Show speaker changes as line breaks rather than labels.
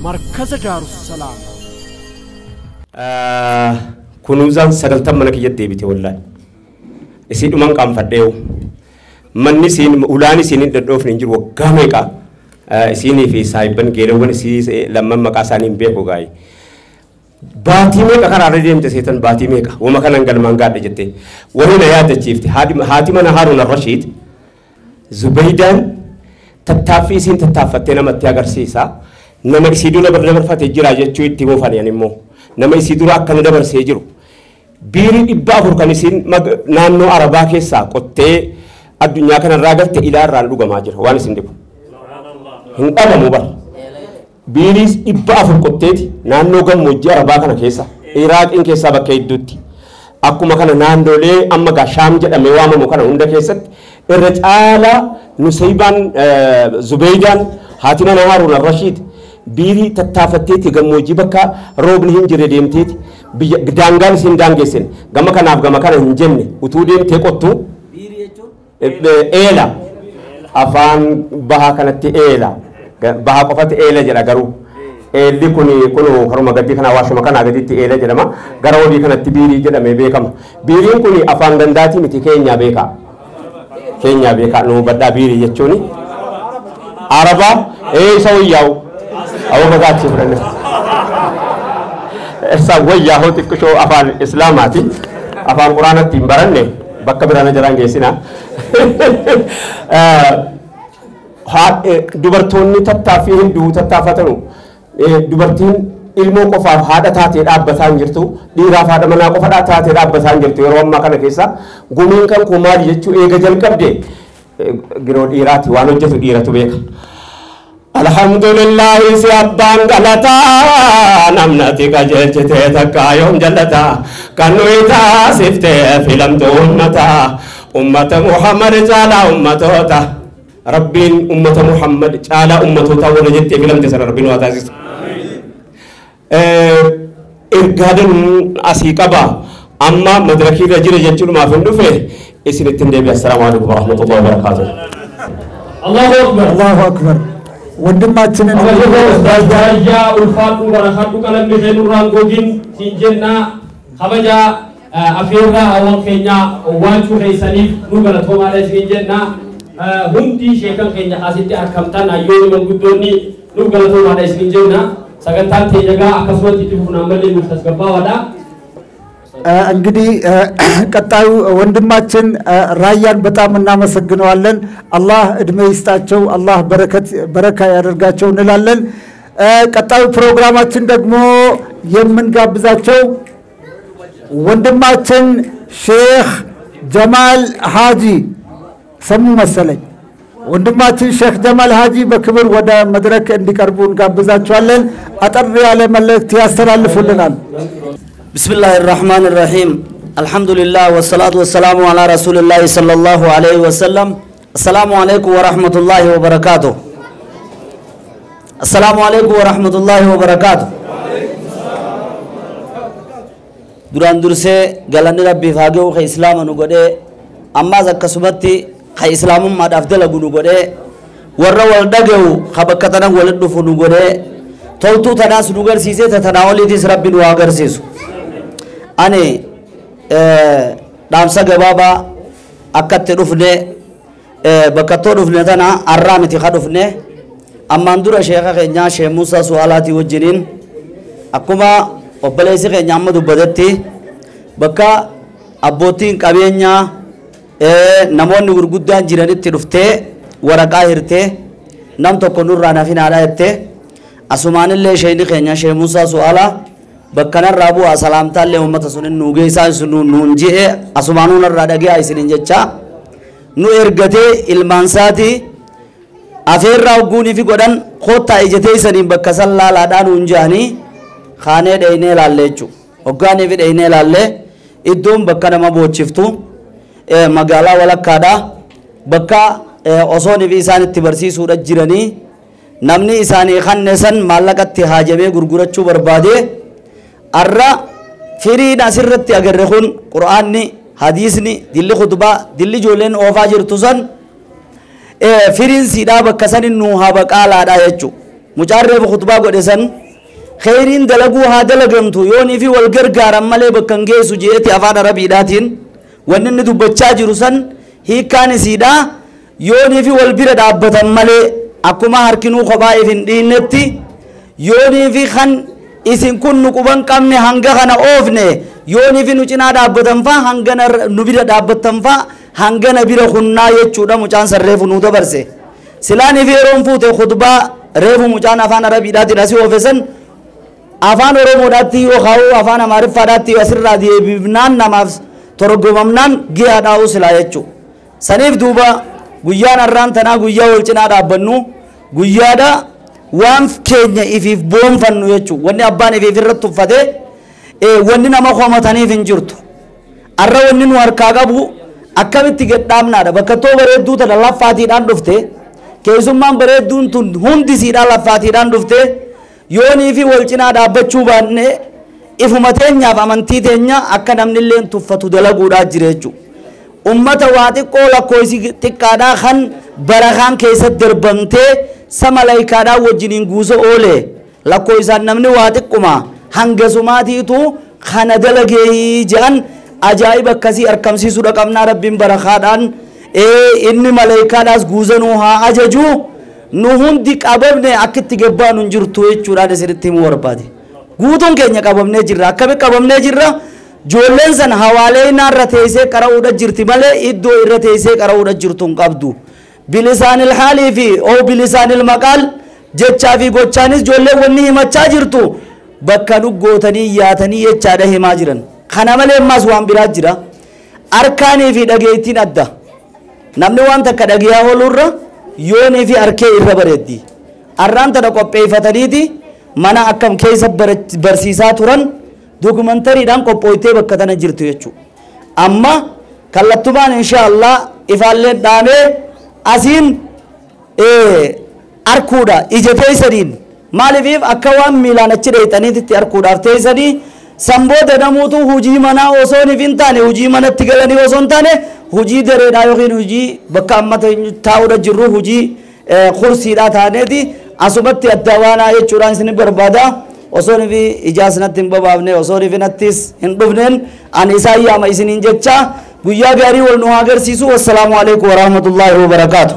Markaza Daarussalaam.
Kunuunzaan 90 mana kiyyatti deebite wallaahi. Isii dhuman qaanfadheewu. Manni isiin ulaan isiin hin dhadhoofne hin jiru waggaa meeqa isiinii fi saayibban geelawwan isii lamman maqaa isaanii hin beeku gaa'e. Baatii meeqa karaarra deemte seetan baatii meeqa wama kanan galmaan gaadhe jette. Wani na yaadachiifte haati mana Haaruun Rashiid Zubaydaan tattaaffii isiin tattaaffattee namatti agarsiisa. Nama isii dura dabarfatee jira jechuu itti himuufani ani immoo. Nama isii dura akkana dabarsee jiru. Biirii 400 kan isiin naannoo Arabaa keessaa qottee addunyaa kanarraa galte ilaa irraan dhugamaa jira waan isin dhibu. Hin dhabamu bara. Biirii 400 qotteeti naannoo gammoojjii Arabaa kana keessa Iraaqiin keessaa bakka hedduutti. Akkuma kana naannolee amma gaa Shaam jedhamee waamamu kana hunda keessatti irra caalaa Nusaybaan Zubaydaan haati mana Haaruun Rashiid biirii tattaafatteeti gammoojjii bakka roobni hin jirre deemteeti biyya daangaan isiin daangeessin gama kanaaf gama kana hin jenne utuu deemtee qottu eela afaan bahaa kanatti eela bahaa qofatti eela jedha garuu eelli kun kun karuma gadii kana waashuma kanaa gaditti eela jedhama gara olii kanatti biirii jedhamee beekama biiriin kun afaan gandaatii miti keenyaa beekaa keenyaa beekaa nu badhaa biirii jechuuni arabaa ee isa wayyaa'u awwa bagaachii fudhanne isa wayyaa'u xiqqishoo afaan islaamaati afaan quraanatti hin baranne bakka biraana jiraan geessina. Dubartoonni tattaaffii hedduu tattaafatanu dubartiin ilmoo qofaaf haadha taatee dhaabbataa hin jirtu dhiiraaf haadha manaa qofa taatee dhaabbataa hin jirtu yeroo ammaa kana keessa gumiin kan koo maali jechuu eega jalqabde giroo dhiiraati waan hojjetu dhiiratu beeka. Alhamdulillahi si abbaan galataa namnati qajeelchitee takkaa yoom jallataa kan nuyi taasiftee filamtu ummataa ummata Muhammad caalaa ummatoota Rabbiin ummata Muhammad caalaa ummatoota warra jettee filamte sana Rabbiin waa taasisu. Ergaadan asii qaba amma madrakii irra jira jechuudhumaaf hin dhufe isinittiin deebi'a. Assalaamu alaikum warahmatullahi wabarakaatuh.
Allahu Akbar.
Allahu Akbar. ወንድማችንን
ዳያ ኡልፋቱ በረካቱ ቀለም ኑራን ጎጊን ሲንጀና ከበጃ አፌራ አወን ኬኛ ዋንቹ ኬሰኒፍ ኑ ገለቶማለ ሲንጀና ሁንዲ ሼከን ኬኛ ካሲቲ አርከምታን አዮኒ መንጉዶኒ ኑ ገለቶማለ ሲንጀና ሰገንታን ቴጀጋ አከስመት ይጥፉና መለ ኑ ተስገባዋዳ።
እንግዲህ ቀጣዩ ወንድማችን ራያን በጣም እናመሰግነዋለን። አላህ እድሜ ይስጣቸው፣ አላህ በረከት በረካ ያደርጋቸው እንላለን። ቀጣዩ ፕሮግራማችን ደግሞ የምንጋብዛቸው ወንድማችን ሼህ ጀማል ሃጂ ሰሙ መሰለኝ። ወንድማችን ሼህ ጀማል ሃጂ በክብር ወደ መድረክ እንዲቀርቡ እንጋብዛቸዋለን። አጠር ያለ መልእክት ያስተላልፉልናል።
بسم الله الرحمن الرحيم. الحمد لله والصلاة والسلام على رسول الله صلى الله عليه وسلم. السلام عليكم ورحمة الله وبركاته. السلام عليكم ورحمة الله وبركاته. duraan dursee galanni rabbiif haa ga'u ka islaama nu godhee ammaas akkasumatti ka islaamummaadhaaf dalagu nu godhee warra wal dhaga'u ka bakka tanan walitti dhufu nu godhee toltuu tanaas nu garsiisee ta tanaa oliitis rabbi nu haa agarsiisu. Ani dhaamsa gabaabaa akkatti dhufne bakkattoo dhufne tana arraa miti ka dhufne ammaan dura sheeka keenyaa Sheekh Muusaa Su'aalaatii wajjiniin akkuma obboleessi keenya amma dubbatetti bakka abbootiin qabeenyaa namoonni gurguddaan jiranitti dhuftee waraqaa hirtee nam tokko nurraa nafin haadha jettee asumaanillee sheekni keenya Sheekh Muusaa Su'aalaa bakka narraa bu'aa salaamtaallee uummata sunin nuu geessaa sun nuun je'e asumaanuu narraa dhage'aa isinin jecha nu ergatee ilmaansaatii afeerraa hogguunii fi godhan koottaa ijatee isaniin bakka san laalaadhaa nuun je'anii kaanee dheeynee laallee jechuudha. Hoggaanii fi dheeynee laallee iddoon bakka nama boochiftu magaalaa walakkaadhaa bakka osoonii fi isaan itti barsiisuudha jiranii namni isaanii kanne san maallaqatti haajamee gurgurachuu barbaade arra firiin asirratti agarre kun qur'aanni hadiisni dilli khutbaa dilli ijoolleen oofaa jirtu san firiin siidhaa bakka sanin nuu haa baqaalaadha jechuudha. Mucaan reefu khutbaa godhe san kheyriin dalaguu haa dalagamtu yoonii fi wal gargaaran malee bakka hin geessu jeeti afaan arabiidhaatiin wanni inni dubbachaa jiru san hiikkaan isiidha yoonii fi wal bira dhaabbatan malee akkuma harkinuu kophaa if hin dhiinnetti yoonii fi kan isin kun nu quban qabne hanga kana oofne yoonii fi nu cinaa dhaabbatan faa hanga nu bira dhaabbattan faa hanga na bira hunnaa jechuudha mucaan san reefu nu dabarse silaanii fi yeroon fuute khutbaa reefu mucaan afaan arabiidhaatiin asii oofe san afaan oromoodhaatti yoo kaa'u afaan amaariffaadhaatti asirraa deebifnaan namaaf torgomamnaan gi'a dhaa'u silaa jechuudha. Saniif duuba guyyaan har'aan tanaa guyyaa wal cinaa dhaabbannu guyyaadha waan keenya ifiif boonfannu jechuudha. Wanni abbaan ifiif irratti uffate wanni nama komataniif hin jirtu. Har'a wanni nu harkaa qabu akkamitti gadhaabnaadha. Bakka too bareedduu tana laffaatiidhaan dhufte keessummaan bareedduun tun hundi siidhaan laffaatiidhaan dhufte yoonii fi wal cinaa dhaabbachuu baanne ifuma teenyaaf amantii teenya akka namni illee tuffatu dalaguudhaa jira jechuudha. Ummata waa xiqqoo lakkoofsi xiqqaadhaa kan barakaan keessatti darbamtee sama malaayikaadhaa wajjiniin guusa oole lakkoofsaan namni waa xiqquma hanga sumaatiitu kana dalagee jedhan ajaa'iba akkasii argamsiisuudha qabnaa rabbiin barakaadhaan inni malaayikaadhaas guusanuu haa ajaju nu hundi qabamne akkitti gabbaanu hin jirtu jechuudhaan isinitti himuu barbaade. Guutuun keenya qabamnee jirra. Akkami qabamnee jirra? Ijoolleen san hawaalee irra teessee qara'uudha jirti malee iddoo irra teessee qara'uudha jirtu hin qabdu. Bilisaanil haalii fi oo bilisaanil maqaal jechaa fi gochaanis ijoolleen wanni himachaa jirtu bakka dhuggootanii yaatanii jechaadha himaa jiran. Kana malee ammas waan biraa jira. Harkaanii fi dhageettiin adda. Namni waan takka dhageeyaa oolurra yoonii fi harkee irra bareeddi. Har'aan tana qopheeffataniiti mana akkam keessa barsiisaa turan dokumentariidhaan qophooytee bakka tana jirtu jechuudha. Amma kallattumaan inshaallah ifaallee dhaamee asiin arkuudha ija teessaniin maaliif akka waan miilaan achi dheeyxaniitti arkuudhaaf teessanii sanbooda namoota hojii manaa osoo hin taane hojii manatti galanii osoo hin taane hojii dareedhaa yookiin hojii bakka amma taa'uudha jirru hojii kursiidhaa taaneeti asumatti adda waanaa jechuudhaan isin barbaada. Osoo fi ijaas natti hin babaafne osoo fi nattis hin dhufneen ani isaan yaama isiniin jecha guyyaa gaarii wal nu haa agarsiisu. Wassalaamu alaikum warahmatullaahi wabarakaatu.